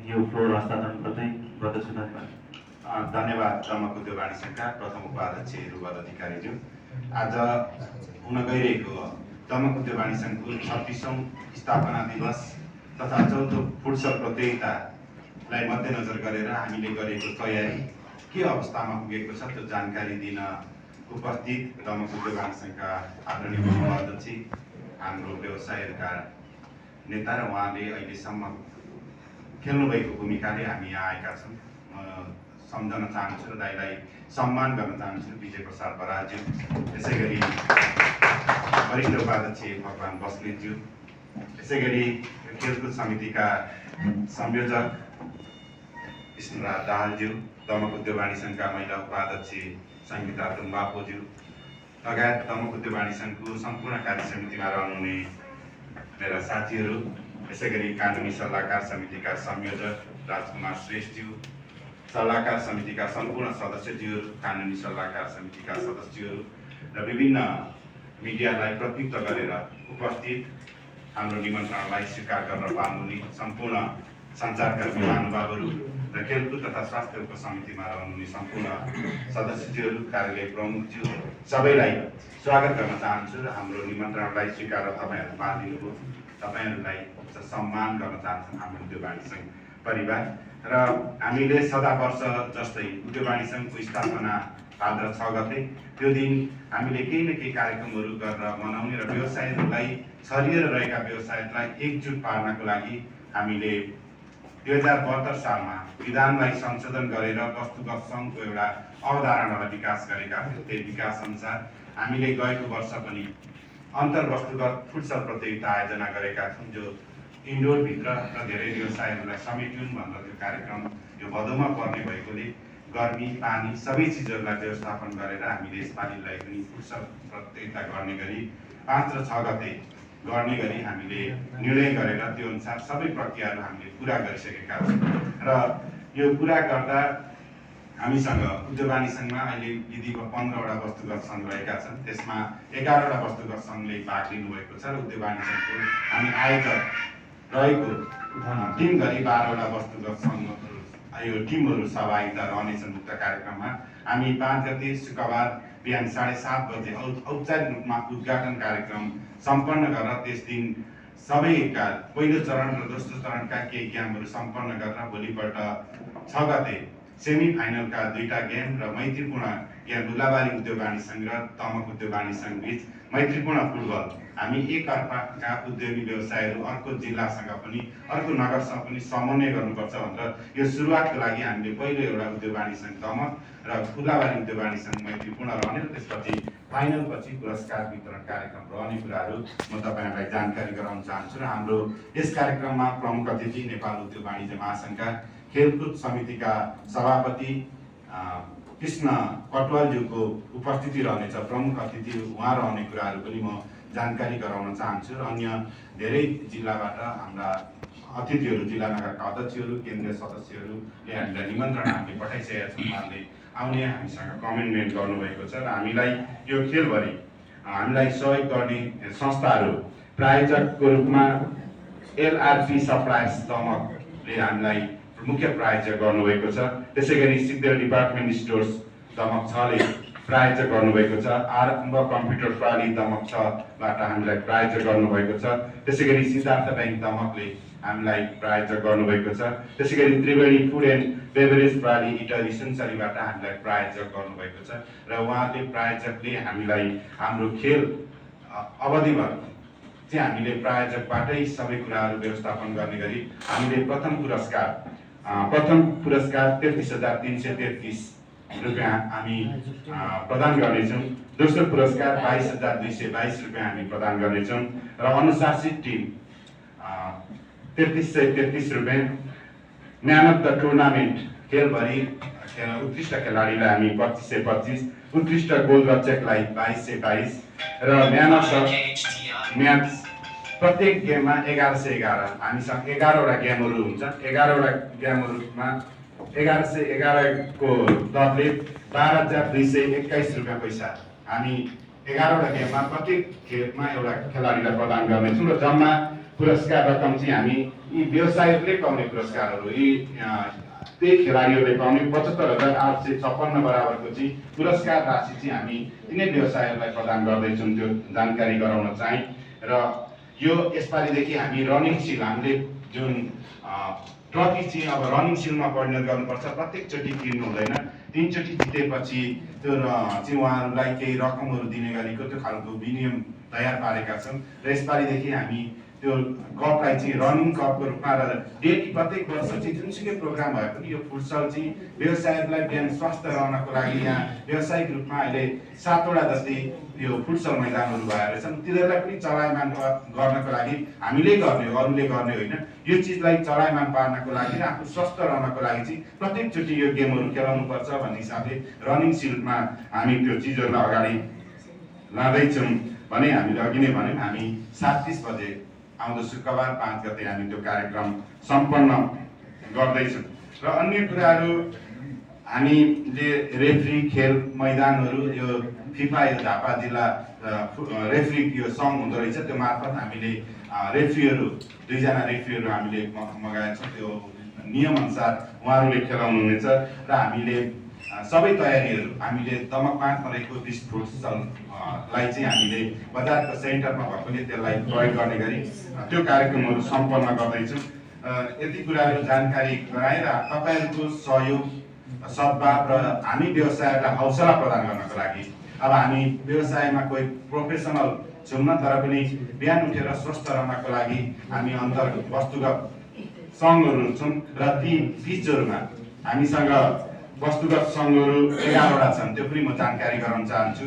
यो फ्लोर हस्तान्तरण गर्दछु। धन्यवाद। धन्यवाद दमक उद्योग वाणिज्य सङ्घका प्रथम उपाध्यक्ष रुबल अधिकारीज्यू। आज हुन गइरहेको दमक उद्योग वाणिज्य सङ्घको 36औं स्थापना दिवस तथा चौथो फुटसल प्रतियोगितालाई मध्यनजर गरेर हामीले गरेको तयारी के अवस्थामा पुगेको छ त्यो जानकारी दिन उपस्थित दमक उद्योग वाणिज्य सङ्घका आदरणीय उपाध्यक्ष हाम्रो व्यवसायहरूका नेता र उहाँले अहिलेसम्म खेल्नुभएको भूमिकाले हामी यहाँ आएका छौँ। सम्झन चाहन्छु र दाइलाई सम्मान गर्न चाहन्छु विजय प्रसाद बरालज्यू, त्यसै गरी वरिष्ठ उपाध्यक्ष भगवान बस्नेतज्यू, त्यसै गरी खेलकुद समितिका संयोजक कृष्णराज दाहालज्यू, दमक उद्योग वाणिज्य सङ्घका महिला उपाध्यक्ष सङ्गीता तुम्बापोज्यू लगायत दमक उद्योग वाणिज्य सङ्घको सम्पूर्ण कार्य समितिमा रहनुहुने मेरा साथीहरू, त्यसै गरी कानुनी सल्लाहकार समितिका संयोजक राजकुमार श्रेष्ठज्यू, सल्लाहकार समितिका सम्पूर्ण सदस्यज्यूहरू, कानुनी सल्लाहकार समितिका सदस्यहरू र विभिन्न मिडियालाई प्रतिनिधित्व गरेर उपस्थित हाम्रो निमन्त्रणलाई स्वीकार गर्न पाउनुहुने सम्पूर्ण सञ्चारकर्मी महानुभावहरू र खेलकुद तथा स्वास्थ्य उपसमितिमा रहनुहुने सम्पूर्ण सदस्यज्यूहरू, कार्यालय प्रमुखज्यू सबैलाई स्वागत गर्न चाहन्छु र हाम्रो निमन्त्रणलाई स्वीकार तपाईँहरू पालिदिनुभयो। तपाईँहरूलाई सम्मान गर्न चाहन्छौँ हाम्रो उद्योग वाणिज्य सङ्घ परिवार र हामीले सदा वर्ष जस्तै उद्योग वाणिज्य सङ्घको स्थापना भाद्र 6 गते त्यो दिन हामीले केही न केही कार्यक्रमहरू गरेर मनाउने र व्यवसायहरूलाई छरिएर रहेका व्यवसायहरूलाई एकजुट पार्नको लागि हामीले 2072 सालमा विधानलाई संशोधन गरेर वस्तुगत सङ्घको एउटा अवधारणालाई विकास गरेका थियौँ। त्यही विकास अनुसार हामीले गएको वर्ष पनि अन्तर्वस्तुगत फुटसल प्रतियोगिता आयोजना गरेका छौँ जो इन्डोरभित्र र धेरै व्यवसायहरूलाई समेट्युन् भनेर त्यो कार्यक्रम यो भदौमा पर्ने भएकोले गर्मी पानी सबै चिजहरूलाई व्यवस्थापन गरेर हामीले यसपालिलाई पनि फुटसल प्रतियोगिता गर्ने गरी 5 र 6 गते गर्ने गरी हामीले निर्णय गरेर त्यो अनुसार सबै प्रक्रियाहरू हामीले पुरा गरिसकेका छौँ र यो पुरा गर्दा हामीसँग उद्योग वाणिज्य सङ्घमा अहिले विधिको 15वटा वस्तुगत सङ्घ रहेका छन्। त्यसमा 11वटा वस्तुगत सङ्घले भाग लिनुभएको छ र उद्योग वाणिज्य सङ्घको हामी आयोजक रहेको टिमगरी 12वटा वस्तुगत सङ्घहरू यो टिमहरू सहभागिता रहनेछन्। उक्त कार्यक्रममा हामी 5 गते शुक्रबार बिहान 7:30 बजे औपचारिक रूपमा उद्घाटन कार्यक्रम सम्पन्न गरेर त्यस दिन सबैका पहिलो चरण र दोस्रो चरणका केही गेमहरू सम्पन्न गरेर भोलिपल्ट 6 गते सेमी फाइनलका 2टा गेम र मैत्रीपूर्ण गेम लुलाबारी उद्योग वाणिज्य सङ्घ र दमक उद्योग वाणिज्य सङ्घ बीच मैत्रीपूर्ण फुटबल हामी एकअर्काका उद्योगी व्यवसायहरू अर्को जिल्लासँग पनि अर्को नगरसँग पनि समन्वय गर्नुपर्छ भनेर यो सुरुवातको लागि हामीले पहिलो एउटा उद्योग वाणिज्य सङ्घ दमक र लुलाबारी उद्योग वाणिज्य सङ्घ मैत्रीपूर्ण रहने र त्यसपछि फाइनलपछि पुरस्कार वितरण कार्यक्रम रहने कुराहरू म तपाईँहरूलाई जानकारी गराउन चाहन्छु र हाम्रो यस कार्यक्रममा प्रमुख अतिथि नेपाल उद्योग वाणिज्य महासङ्घका खेलकुद समितिका सभापति कृष्ण कटवालज्यूको उपस्थिति रहनेछ। प्रमुख अतिथि उहाँ रहने कुराहरू पनि म जानकारी गराउन चाहन्छु र अन्य धेरै जिल्लाबाट हाम्रा अतिथिहरू, जिल्ला नगरका अध्यक्षहरू, केन्द्रीय सदस्यहरूले हामीलाई निमन्त्रण हामीले पठाइसकेका छौँ। उहाँले आउने हामीसँग कमेन्टमेन्ट गर्नुभएको छ र हामीलाई यो खेलभरि हामीलाई सहयोग गर्ने संस्थाहरू प्रायोजकको रूपमा एलआरपी सप्लायर्स दमकले हामीलाई मुख्य प्रायोजक गर्नुभएको छ। त्यसै गरी सिद्धेल डिपार्टमेन्ट स्टोर्स दमक 6ले प्रायोजक गर्नुभएको छ। आरम्भ कम्प्युटर प्रणाली दमक 6बाट हामीलाई प्रायोजक गर्नुभएको छ। त्यसै गरी सिद्धार्थ ब्याङ्क दमकले हामीलाई प्रायोजक गर्नुभएको छ। त्यसै गरी त्रिवेणी फुड एन्ड बेभरेज प्रणाली इटरी सुनसरीबाट हामीलाई प्रायोजक गर्नुभएको छ र उहाँले प्रायोजकले हामीलाई हाम्रो खेल अवधिभर चाहिँ हामीले प्रायोजकबाटै सबै कुराहरू व्यवस्थापन गर्ने गरी हामीले प्रथम पुरस्कार 33,333 रुपियाँ हामी प्रदान गर्नेछौँ। दोस्रो पुरस्कार 22,222 रुपियाँ हामी प्रदान गर्नेछौँ र अनुशासित टिम 3333 रुपियाँ। म्यान अफ द टुर्नामेन्ट खेलभरि उत्कृष्ट खेलाडीलाई हामी 2525, उत्कृष्ट गोलरक्षकलाई 2222 र म्यान अफ द म्याच प्रत्येक गेममा 1111 हामीसँग 11वटा गेमहरू हुन्छ। 11वटा गेमहरूमा 1111 को दरले 12,221 रुपियाँ पैसा हामी 11वटा गेममा प्रत्येक खेलमा एउटा खेलाडीलाई प्रदान गर्नेछौँ र जम्मा पुरस्कार रकम चाहिँ हामी यी व्यवसायीहरूले पाउने पुरस्कारहरू यी त्यही खेलाडीहरूले पाउने 75,856 बराबरको चाहिँ पुरस्कार राशि चाहिँ हामी तिनै व्यवसायीहरूलाई प्रदान गर्दैछौँ, त्यो जानकारी गराउन चाहेँ। र यो यसपालिदेखि हामी रनिङ सिल हामीले जुन ट्रफी चाहिँ अब रनिङ सिलमा परिणत गर्नुपर्छ, प्रत्येकचोटि किन्नु हुँदैन। 3 चोटि जितेपछि त्यो चाहिँ उहाँहरूलाई केही रकमहरू दिने गरीको त्यो खालको विनियम तयार पारेका छौँ। र यसपालिदेखि हामी त्यो कपलाई चाहिँ रनिङ कपको रूपमा र डेली प्रत्येक वर्ष चाहिँ जुनसुकै प्रोग्राम भए पनि यो फुटसल चाहिँ व्यवसायीहरूलाई बिहान स्वस्थ रहनको लागि यहाँ व्यावसायिक रूपमा अहिले 7वटा जस्तै यो फुटसल मैदानहरू भएर छन्। तिनीहरूलाई पनि चलायमान गर्नको लागि हामीले गर्ने, अरूले गर्ने होइन। यो चिजलाई चलायमान पार्नको लागि र आफू स्वस्थ रहनको लागि चाहिँ प्रत्येकचोटि यो गेमहरू खेलाउनुपर्छ भन्ने हिसाबले रनिङ सिल्डमा हामी त्यो चिजहरूलाई अगाडि लाँदैछौँ भने हामीले अघि नै भन्यौँ, हामी 7:30 बजे आउँदो शुक्रबार 5 गते हामी त्यो कार्यक्रम सम्पन्न गर्दैछौँ। र अन्य कुराहरू हामीले रेफ्री खेल मैदानहरू यो फिफा यो झापा जिल्ला रेफ्री यो सङ्घ हुँदो रहेछ, त्यो मार्फत हामीले रेफ्रीहरू 2 जना रेफ्रीहरू हामीले मगाएका छौँ। त्यो नियमअनुसार उहाँहरूले खेलाउनु हुनेछ र हामीले सबै तयारीहरू हामीले दमकमा रहेको डिस्क फुटसललाई चाहिँ हामीले बजारको सेन्टरमा भएकोले त्यसलाई प्रयोग गर्ने गरी त्यो कार्यक्रमहरू सम्पन्न गर्दैछौँ। यति कुराहरू जानकारी गराएर तपाईँहरूको सहयोग सद्भाव र हामी व्यवसायलाई हौसला प्रदान गर्नको लागि, अब हामी व्यवसायमा कोही प्रोफेसनल छौँ तर पनि बिहान उठेर स्वस्थ रहनको लागि हामी अन्तर्गत वस्तुगत सङ्घहरू छौँ र ती बिचहरूमा हामीसँग वस्तुगत सङ्घहरू 11वटा छन्। त्यो पनि म जानकारी गराउन चाहन्छु।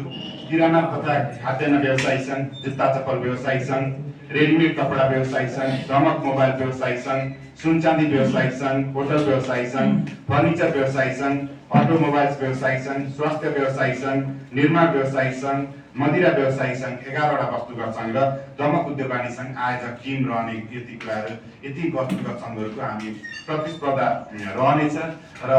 किराना तथा खाद्यान्न व्यवसायी सङ्घ, जुत्ता चप्पल व्यवसायी सङ्घ, रेडिमेड कपडा व्यवसायी सङ्घ, दमक मोबाइल व्यवसायी सङ्घ, सुनचाँदी व्यवसायी सङ्घ, होटल व्यवसायी सङ्घ, फर्निचर व्यवसायी सङ्घ, अटोमोबाइल्स व्यवसायी सङ्घ, स्वास्थ्य व्यवसायी सङ्घ, निर्माण व्यवसायी सङ्घ, मदिरा व्यवसायी सङ्घ, 11वटा वस्तुगत सङ्घ र दमक उद्योग वाणिज्य सङ्घ आयोजक टिम रहने यति कुराहरू, यति वस्तुगत सङ्घहरूको हामी प्रतिस्पर्धा रहनेछ र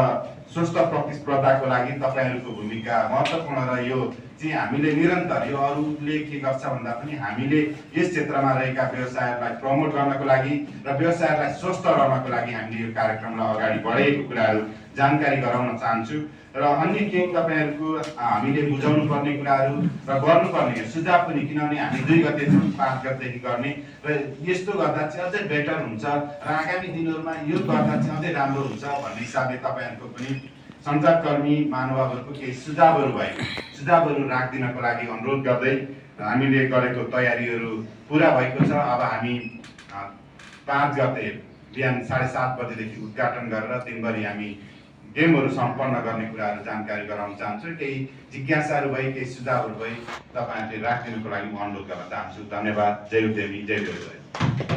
स्वस्थ प्रतिस्पर्धाको लागि तपाईँहरूको भूमिका महत्त्वपूर्ण र यो चाहिँ हामीले निरन्तर यो अरूले के गर्छ भन्दा पनि हामीले यस क्षेत्रमा रहेका व्यवसायहरूलाई प्रमोट गर्नको लागि र व्यवसायलाई स्वस्थ रहनको लागि हामीले यो कार्यक्रमलाई अगाडि बढाएको कुराहरू जानकारी गराउन चाहन्छु। र अन्य केही तपाईँहरूको हामीले बुझाउनु पर्ने कुराहरू र गर्नुपर्ने सुझाव पनि, किनभने हामी 2 गते 5 गतेदेखि गर्ने र यस्तो गर्दा चाहिँ अझै बेटर हुन्छ र आगामी दिनहरूमा यो गर्दा चाहिँ अझै राम्रो हुन्छ भन्ने हिसाबले तपाईँहरूको पनि सञ्चारकर्मी महानुभावहरूको केही सुझावहरू भयो, सुझावहरू राखिदिनको लागि अनुरोध गर्दै हामीले गरेको तयारीहरू पुरा भएको छ। अब हामी 5 गते बिहान 7:30 बजेदेखि उद्घाटन गरेर दिनभरि हामी गेमहरू सम्पन्न गर्ने कुराहरू जानकारी गराउन चाहन्छु। केही जिज्ञासाहरू भए, केही सुझावहरू भए तपाईँहरूले राखिदिनुको लागि म अनुरोध गर्न चाहन्छु। धन्यवाद। जय उद्यमी, जय व्यवसाय।